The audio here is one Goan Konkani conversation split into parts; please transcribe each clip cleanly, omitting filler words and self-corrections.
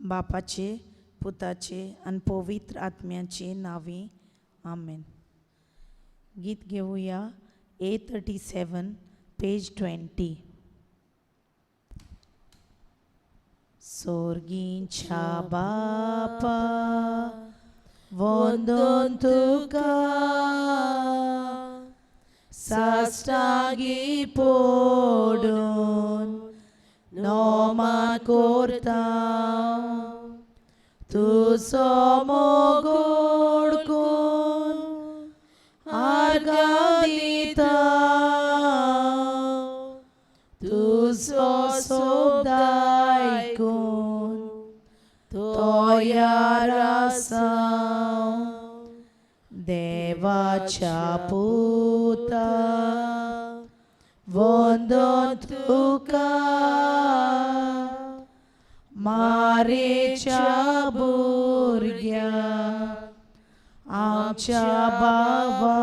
बापाचे पुताचे आनी पवित्र आत्म्याचे नांवी आमेन. गीत घेवया A37 page 20. सोर्गींच्या बापा वंदन तुका साश्टांगी पडून नमन करता तुजो मोग गोड करून आर्गां दिता तुजो शब्द आयकून तयार आसा देवाच्या पुता वंदन तुका मारेच्या भुरग्या आमच्या बाबा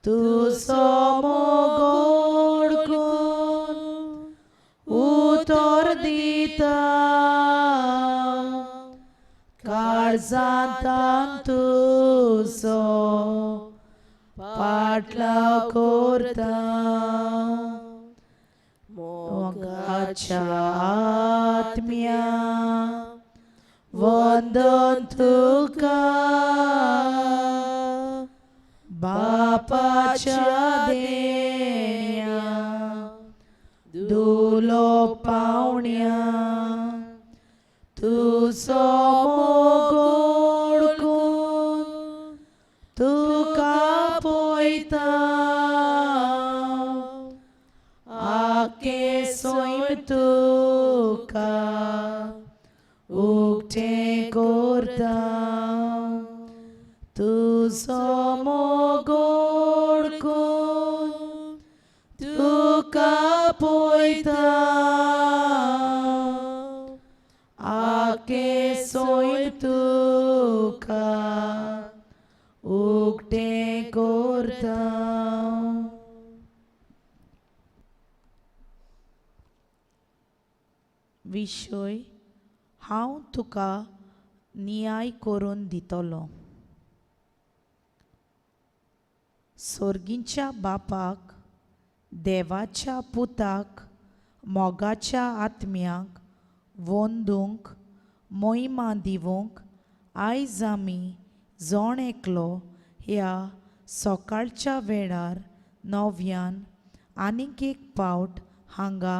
तुजो मोग गोड करून उतर दिता काळजांत तुजो पाटलाव करता मोगाच्या आत्म्या वंदन तुका बापाच्या देण्या दुलो पावण्या तुजो मोग गोड करून तुका पळयता आखे सैम तुका उक्तें करता तुजो मोग गोड करून तुका पळयता आखे सैम तुका उक्तें करता. विशय हांव तुका न्याय करून दितलो. सोर्गींच्या बापाक देवाच्या पुताक मोगाच्या आत्म्याक वंदूंक मोहिमा दिवंक आयज आमी जण एकलो ह्या सकाळच्या वेळार नव्यान आनीक एक पावट हांगा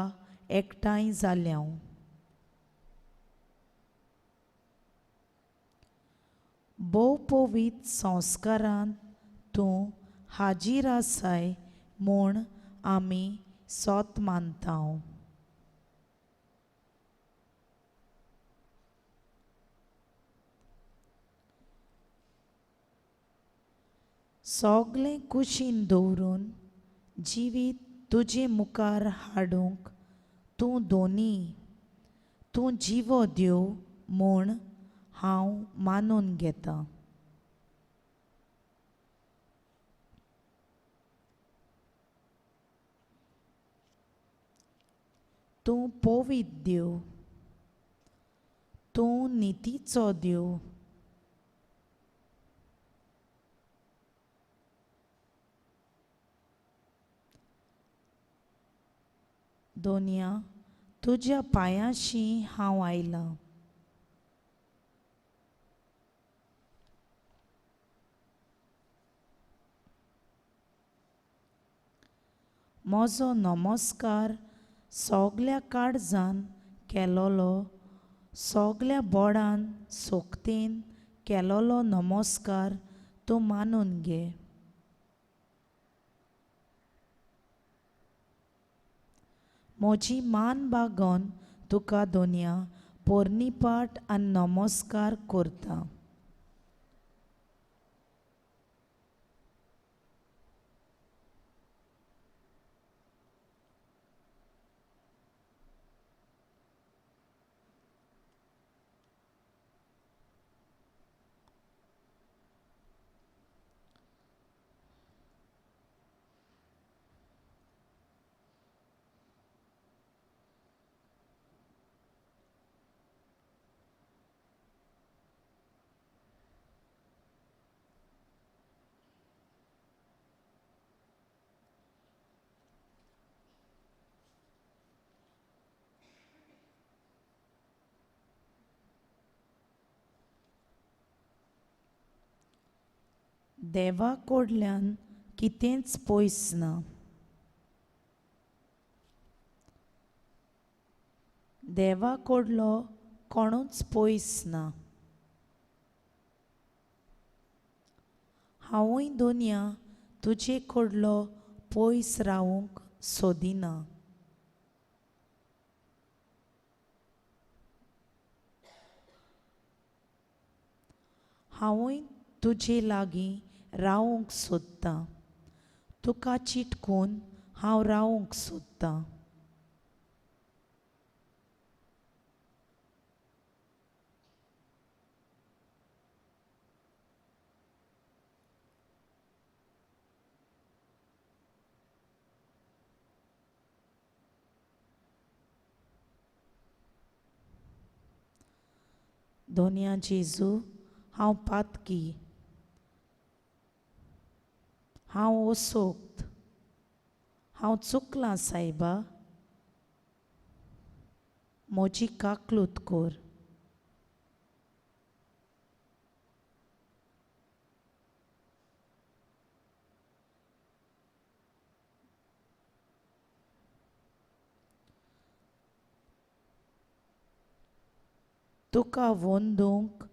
एकठांय जाल्या. भोव पवित्र संस्कारांत तूं हाजीर आसाय म्हूण आमी सोत मानता. सगळें कुशीन दवरून जिवीत तुजे मुखार हाडूंक तूं दोनी तूं जिवो देव म्हूण हांव मानून घेतां. तूं पवित्र देव तूं नितीचो देव दोनया तुज्या पांयांशी हांव आयलां. म्हजो नमस्कार सगल्या काळजान केलोलो सगल्या बोडान सोकतेन केलोलो नमस्कार तूं मानून घे. म्हजी मान बागोवन तुका दोनया पोरणीपाट आनी नमस्कार करता. देवा कडल्यान कितेंच पयस ना. देवा कडलो कोणूच पयस ना. हांवूय दोनया तुजे कडलो पयस रावूंक सोदिना. हांवूय तुजे लागीं रावूंक सोदतां. तुका चिटकून हांव रावूंक सोदतां. दोनया जेजू, हांव पातकी, हांव ओसोक्त, हांव चुकलां सायबा, म्हजी काकलूत कोर. तुका वंदूंक,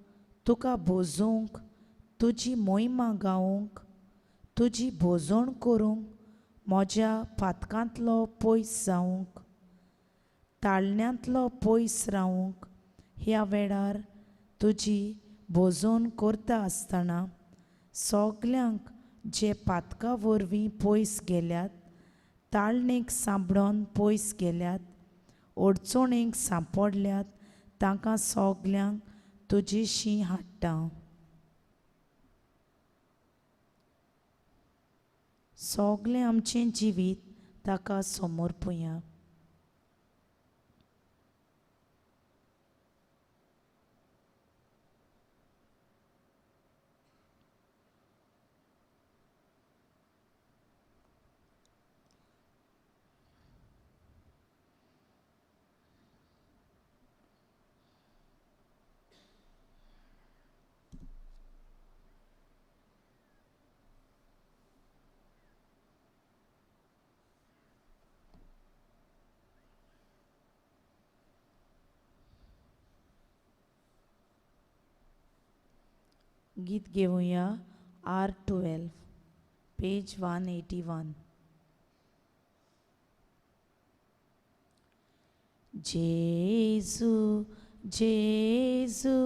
तुका भोजूंक, तुजी मोहिमा गावूंक, तुजी भोजवण करूंक, म्हज्या पातकांतलो पयस जावंक, ताळण्यांतलो पयस रावूंक, ह्या वेळार तुजी भोजवण करता आसतना सगल्यांक जे पातका वरवीं पयस गेल्यात, ताळणेक सांबडोन पयस गेल्यात, अडचणेक सांपडल्यात, तांकां सगल्यांक तुजेशी हाडटा. सगळें आमचें जिवीत ताका समर्पुया. गीत घेवया R12, page 181. जेजू जेजू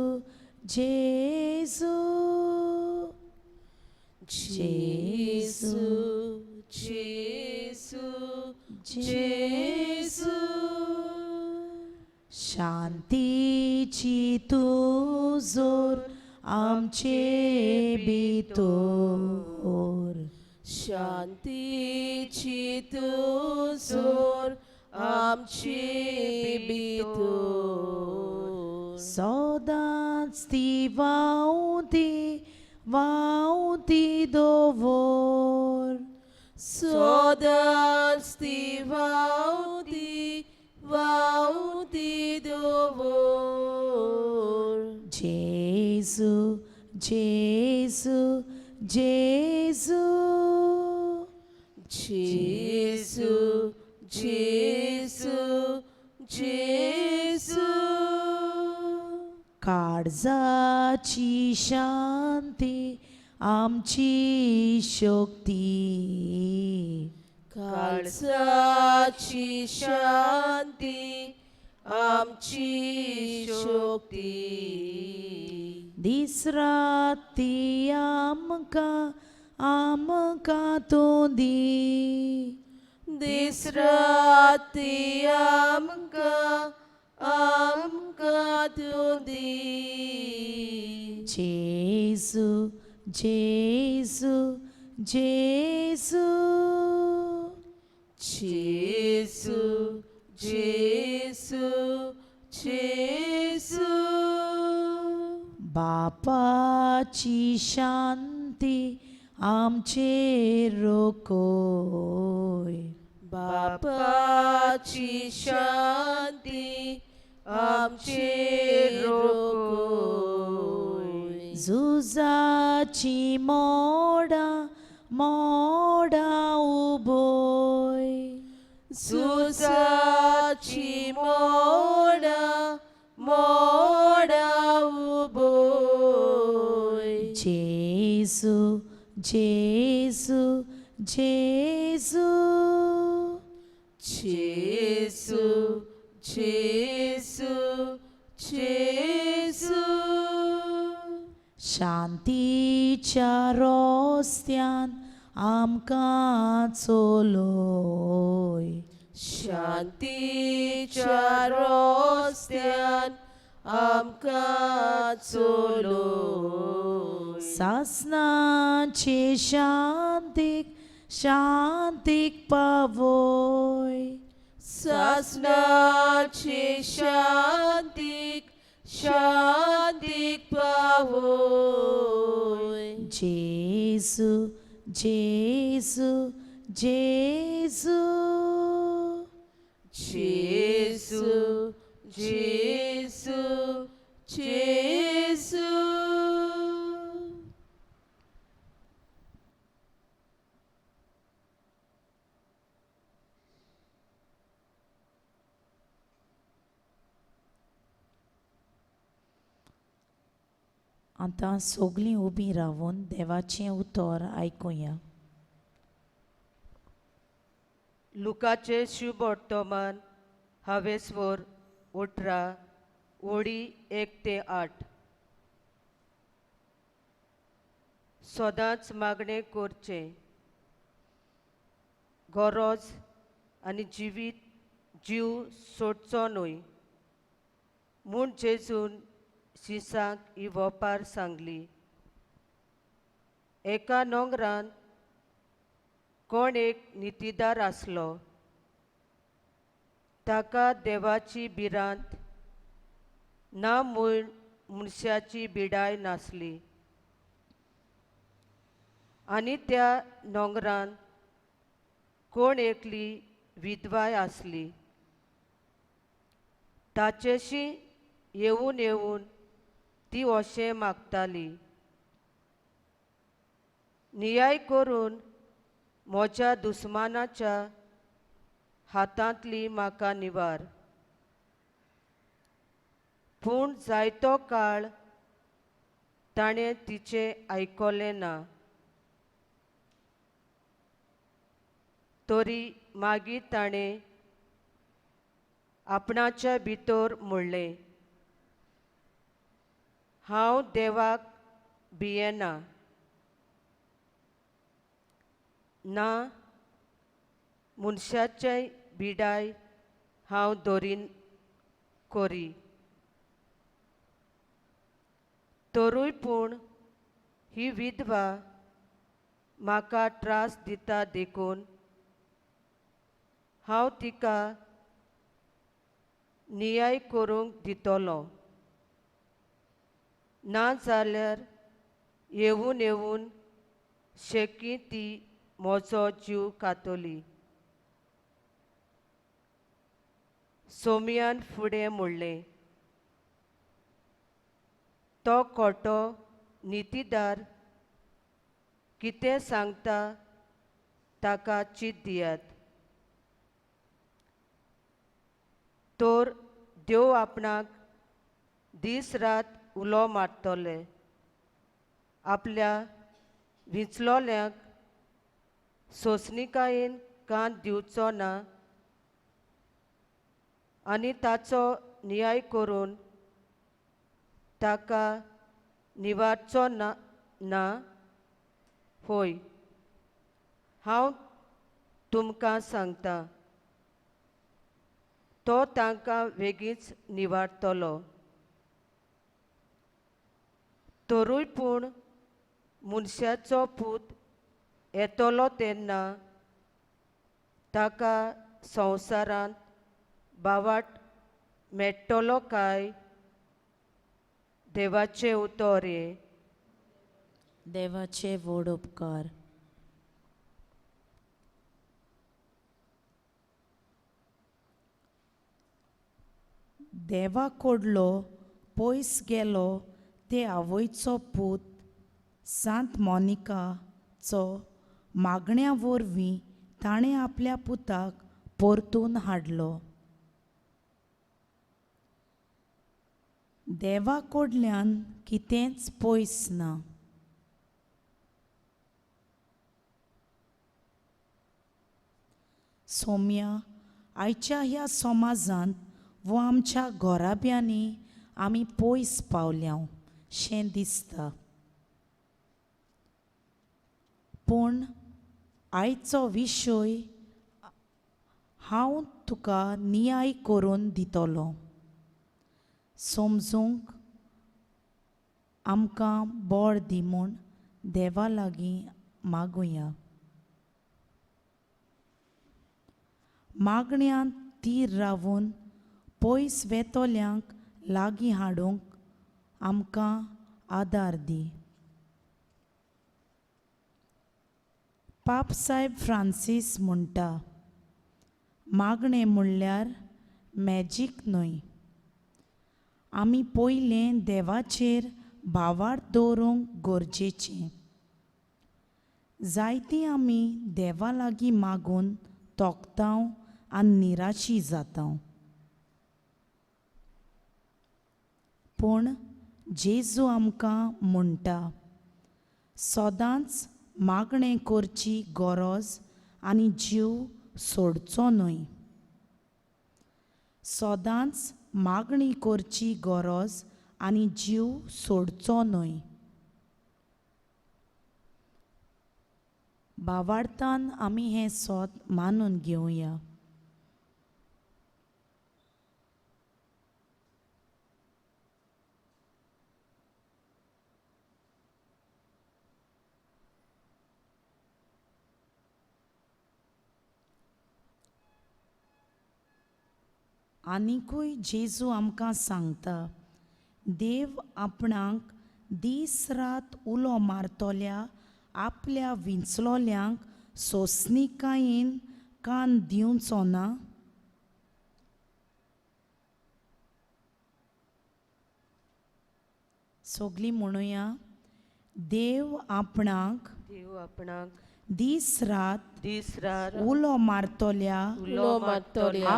जेजू, जेजू जेजू जेजू, शांतीची तूं जोर आमचे भितर, शांतीची तूं जोर आमचे भितर, सदांच ती व्हांवती व्हांवती दवर, सदांच ती व्हांवती व्हांवती दवर. जेजू जेजू जेजू, जेजू जेजू जेजू, काळजाची शांती आमची शक्ती, काळजाची शांती आमची शक्ती, दीस रात ती आमकां आमकां तूं दी, दीस रात ती आमकां आमकां तूं दी. जेजू जेजू जेजू, जेजू जेजू जेजू, बापाची शांती आमचेर रोखय, बापाची शांती आमचेर रोखय, झुजाची सुसाची मोडा मोडा उबोय. सुसाची मोडा मोडा उबोय. जेजू जेजू जेजू. जेजू जेजू जेजू. शांतीच्या रस्त्यान आमकां चलोय. शांतीच्या रस्त्यान आमकां चलोय. सासनाचे शांतीक शांतीक पावोय. सासनाचे शांतीक शांतीक पावोय. जेजू जेजू जेजू. जेजू जेजू जेजू. आतां सगलीं उबीं रावून देवाचें उतर आयकुया. लुकाचे शुभवर्तमान हावेस्वर 18 ओडी 1 ते 8. सदांच मागणें करचें, गरज आनी जिवीत जीव सोडचो न्हय म्हूण जेजून शिसांक ही वपार सांगली. एका नोंगरान कोण एक नितीदार आसलो, ताका देवाची भिरांत ना म्हूण मनशाची बिडाय नासली. आनी त्या नोंगरान कोण एकली विधवाय आसली, ताचेशी येवन येवन ती अशें मागताली, नियाय करून म्हज्या दुस्मानाच्या हातांतली म्हाका निवार. पूण जायतो काळ ताणें तिचें आयकलें ना. तरी मागीर ताणें आपणाच्या भितर म्हणलें, हांव देवाक भियेना ना मनशाचे बिडाय हांव दरीन करी, तरूय पूण ही विधवा म्हाका त्रास दिता देखून हांव तिका न्याय करूंक दितलो, ना जाल्यार येवन येवन शेकी ती म्हजो जीव खातली. सोमयान फुडें म्हणलें, तो खोटो नितीदार कितें सांगता ताका चीत दियात, तर देव आपणाक दीस रात उलो मारतले, आपल्या विंचलोल्यांक सोंसणिकायेन कान दिवचो ना आनी ताचो न्याय करून ताका निवारचो ना. ना होय, हांव तुमकां सांगता, तो तांकां वेगींच निवारतलो. तरूय पूण मनशाचो पूत येतलो तेन्ना ताका संवसारांत बावाट मेळटलो काय? देवाचें उतर हें. देवाचे व्हड उपकार. देवा कडलो पयस गेलो ते आवयचो पूत सांत मोनिकाचो मागण्या वरवीं ताणें आपल्या पुताक परतून हाडलो. देवा कडल्यान कितेंच पयस ना. सोम्या, आयच्या ह्या समाजांत वो आमच्या घराब्यांनी आमी पयस पावल्या शें दिसता. पूण आयचो विशय हांव तुका नियाय करून दितलो. समजूंक आमकां बळ दी म्हूण देवा लागीं मागुया. मागण्यांत तीर रावून पयस वेतल्यांक लागीं हाडूंक आमकां आदार दी. पाप साहेब फ्रांसीस म्हणटा, मागणें म्हणल्यार मॅजीक न्हय. आमी पयलें देवाचेर भावार्थ दवरूंक गरजेचें. जायतीं आमी देवा लागीं मागून तोखतांव आनी निराशी जाता. पूण जेजू आमकां म्हणटा, सदांच मागणें करची गरज आनी जीव सोडचो न्हय. सदांच मागणी करची गरज आनी जीव सोडचो न्हय. भावार्थान आमी हें सोद मानून घेवया. आनिकूय जेजू आमकां सांगता, देव आपणाक दीस रात उलो मारतल्या आपल्या विंचलोल्यांक सोंसणीकायेन कान दिवचो ना. सगलीं म्हणुया, देव आपणाक दीस रात उलो मारतल्या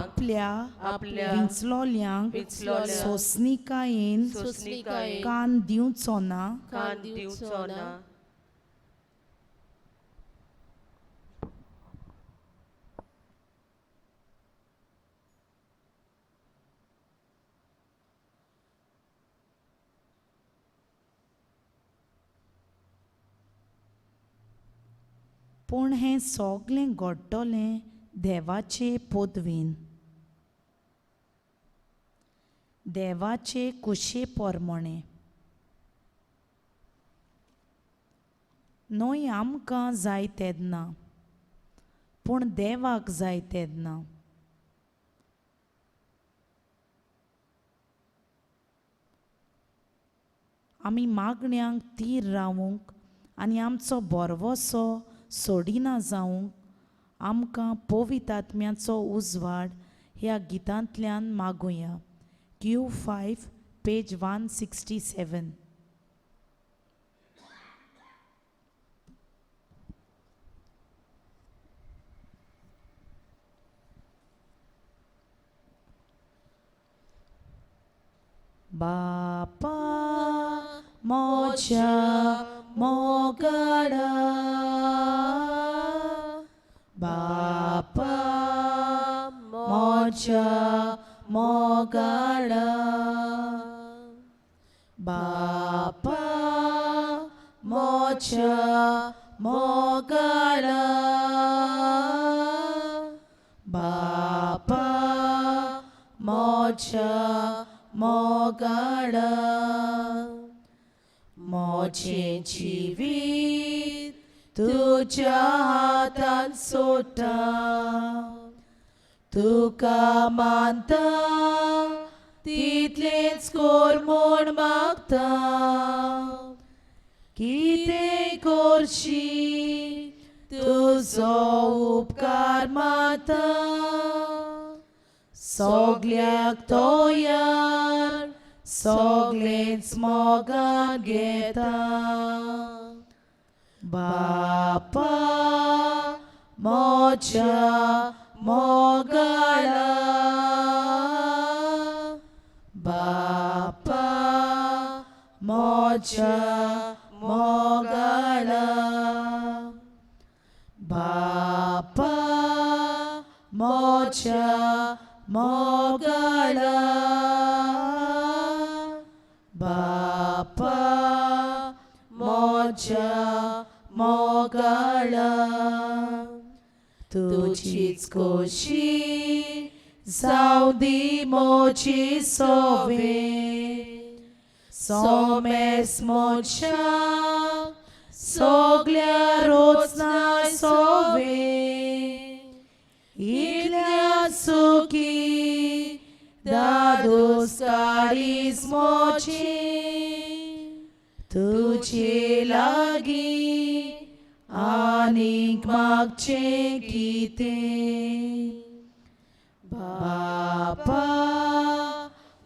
आपल्या विंचलोल्यांक सोंसणीकायेन कान दिवचो ना. पूण हें सगलें घडटलें देवाचे पदवीन, देवाचे कुशे प्रमाणें न्हय. आमकां जाय तेन्ना, पूण देवाक जाय तेन्ना. आमी मागण्यांक तीर रावूंक आनी आमचो भरवसो सोडिना जावंक आमकां पवित्र आत्म्याचो उजवाड ह्या गितांतल्यान मागुया. Q5 page 167. बापा मोच्या मोगाडा, बापा मोच्या मोगाडा, बापा मोच्या मोगाडा, बापा मोच्या मोगाडा. मोचें जिवीत तुज्या हातान सोडटा, तुका मानता तितलेंच कोर म्हूण मागता. कितें करशी तुजो उपकार मानता, सगल्याक तयार सगलेंच मोगान घेता. बापा म्हज्या मोगाळा, बापा म्हज्या मोगाळा, बापा म्हज्या मोगाळा, बापा म्हज्या मोगाळा. तुजीच खोशी जावं दी म्हजी सोवे, सोमेस म्हज्या सगल्या रोजना सोवे, इतल्या सुखी दादोस काळीज म्हजें, तुजे लागीं आनीक मागचें कितें. बापा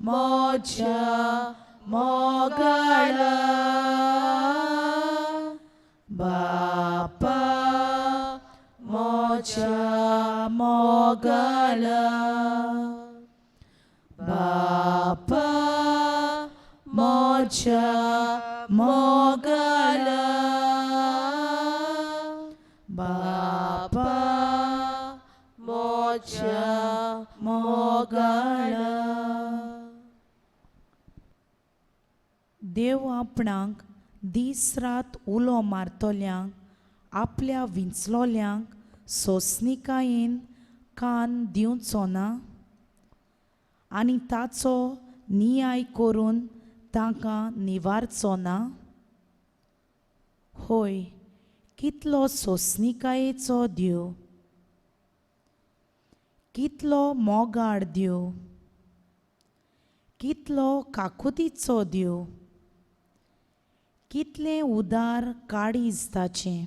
म्हज्या मोगाळा, बापा म्हज्या मोगाळा, बापा म्हज्या मोगाळा, बापा म्हज्या मोगाळा. देव आपणाक दीस रात उलो मारतल्यांक आपल्या विंचलोल्यांक सोंसणिकायेन कान दिवचो ना आनी ताचो नियाय करून तांकां निवारचो ना. होय, कितलो सोंसणिकायेचो देव, कितलो मोगाळ देव, कितलो काकुतीचो देव, कितलें उदार काळीज ताचें,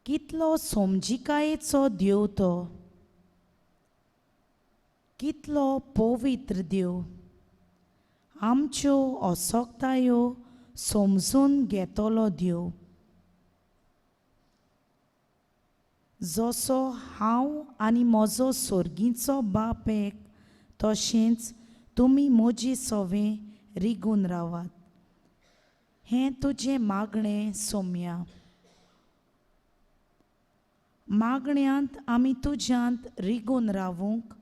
कितलो समजिकायेचो देव तो, कितलो पवित्र देव, आमच्यो असक्तायो समजून घेतलो देव. जसो हांव आनी म्हजो सोर्गीचो बाप एक, तशेंच तुमी म्हजी सोवें रिगून रावात. हें तुजें मागणें सोम्या. मागण्यांत आमी तुज्यांत रिगून रावूंक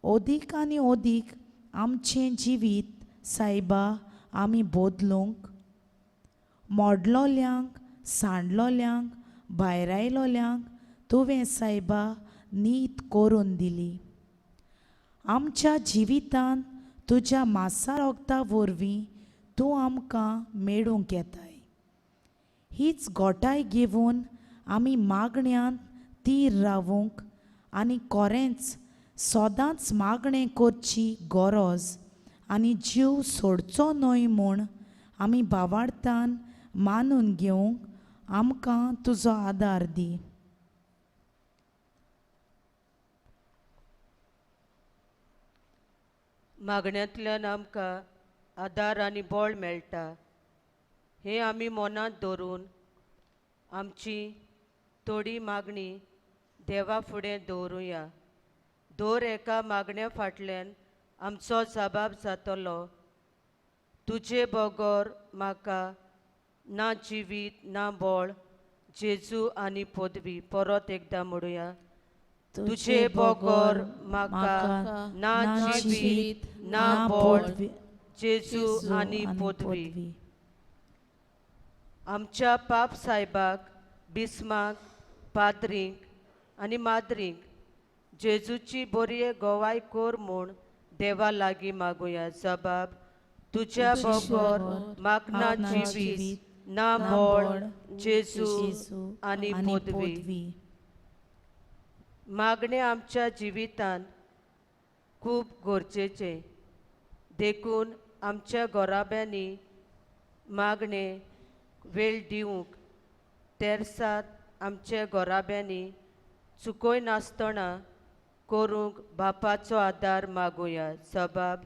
अदीक आनी अदीक आमचें जिवीत सायबा आमी बदलूंक, मोडलोल्यांक सांडलोल्यांक भायरायलोल्यांक तुवें सायबा नीत करून दिली. आमच्या जिवितांत तुज्या मासा रोगता वरवीं तूं आमकां मेळूंक येताय. हीच गोठाय घेवन आमी मागण्यांत तीर रावूंक आनी कोरेंच सदांच मागणें करची गरज आनी जीव सोडचो न्हय म्हूण आमी बावाडतान मानून घेवंक आमकां तुजो आदार दी. मागण्यांतल्यान आमकां आदार आनी बळ मेळटा हें आमी मनांत दवरून आमची थोडी मागणी देवा फुडें दवरुया. दर एका मागण्या फाटल्यान आमचो जबाब जातलो, तुजे बगर म्हाका ना जिवीत ना बळ, जेजू आनी पदवी. परत एकदां म्हणुया, तुजे बगर म्हाका ना जिवीत ना बळ, जेजू आनी पदवी. आमच्या पाप सायबाक, बिस्माक, पाद्रींक आनी माद्रींक जेजूची बरी गवाय कर म्हूण देवा लागीं मागुया. जबाब, तुज्या बगर म्हाका ना जिवीत ना बळ, जेजू आनी पदवी. मागणें आमच्या जिवितांत खूब गरजेचें, देखून आमच्या घराब्यांनी मागणें वेळ दिवंक तेर्सात आमच्या घराब्यांनी चुकय नासतना करूंक बापाचो आदार मागुया. जबाब,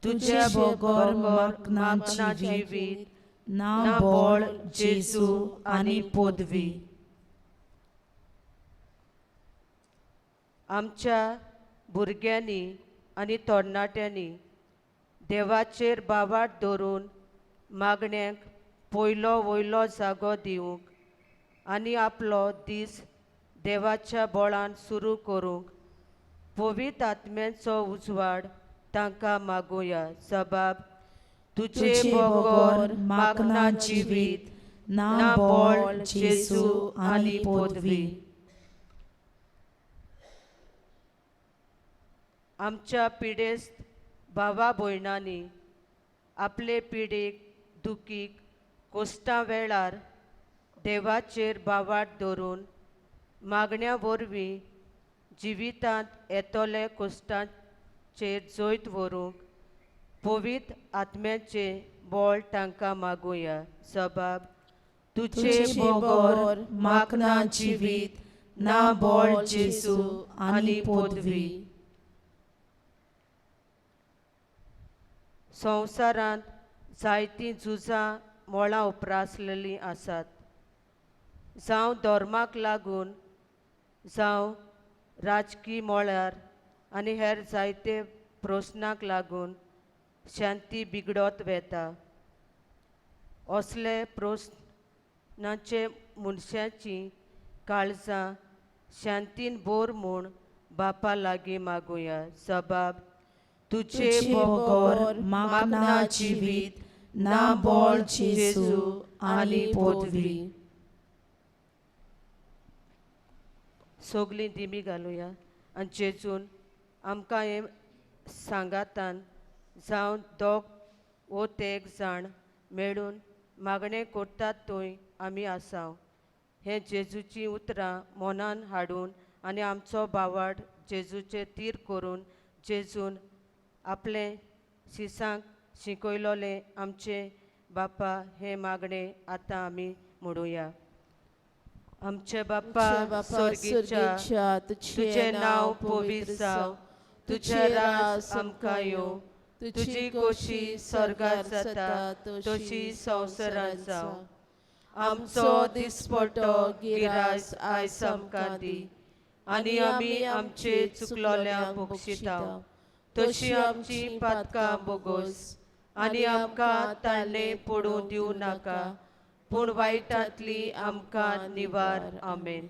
तुज्या बगर म्हाका ना जिवीत ना बोळ जेजू आनी पदवी. आमच्या भुरग्यांनी आनी तरणाट्यांनी देवाचेर बावाट धरून मागण्यांक पयलो वयलो जागो दिवंक आनी आपलो दीस देवाच्या बळान सुरू करूंक पवित्र आत्म्याचो उजवाड तांकां मागुया. जबाब तुजे बगर मागना जिवीत ना बोळ जेजू आनी पदवी. आमच्या पिडेस्त भावा भयणांनी आपले पिडेक दुखीक कोश्टां वेळार देवाचेर बावाट धरून मागण्या वरवीं जिवितांत येतले कोश्टांचेर जैत व्हरूंक पवित्र आत्म्याचें बळ तांकां मागुया. जबाब तुजे बगर मागना जिवीत ना बोळ जेजू आनी पदवी. संवसारांत जायतीं झुजां मळां उप्रासलेलीं आसात, जावं धर्माक लागून, जावं राजकी मळार आनी हेर जायते प्रस्नाक लागून शांती बिगडत वेता. असले प्रस्नाचे मनशाचीं काळजां शांतीन बोर म्हूण बापा लागीं मागुया. जबाब तुजे बगर मागना जिवीत ना बोळ जेजू आनी पदवी. सगलीं दिमी घालुया आनी जेजून आमकां हें सांगातान जावं दोग वो तेग जाण मेळून मागणें करतात थंय आमी आसाव. हें जेजूचीं उतरां मनान हाडून आनी आमचो बावाड जेजूचें तीर करून जेजून आपलें शिसांक शिकयलोलें आमचें बापा हें मागणें आतां आमी म्हणुया. आमचे बापा स्वर्गीच्या, तुजें नांव पवित्र जावं, तुजें राज आमकां येवं, तुजी खोशी स्वर्गार जाता तशी संवसारांत जावं. आमचो दिसपटो गिरास आयज आमकां दी आनी आमी आमचे चुकलोल्यांक बक्षिता तशी आमची पातकां बोगोस आनी आमकां ताळणे पडूं दिवं नाका, पूण वायटांतली आमकां निवार. आमेन.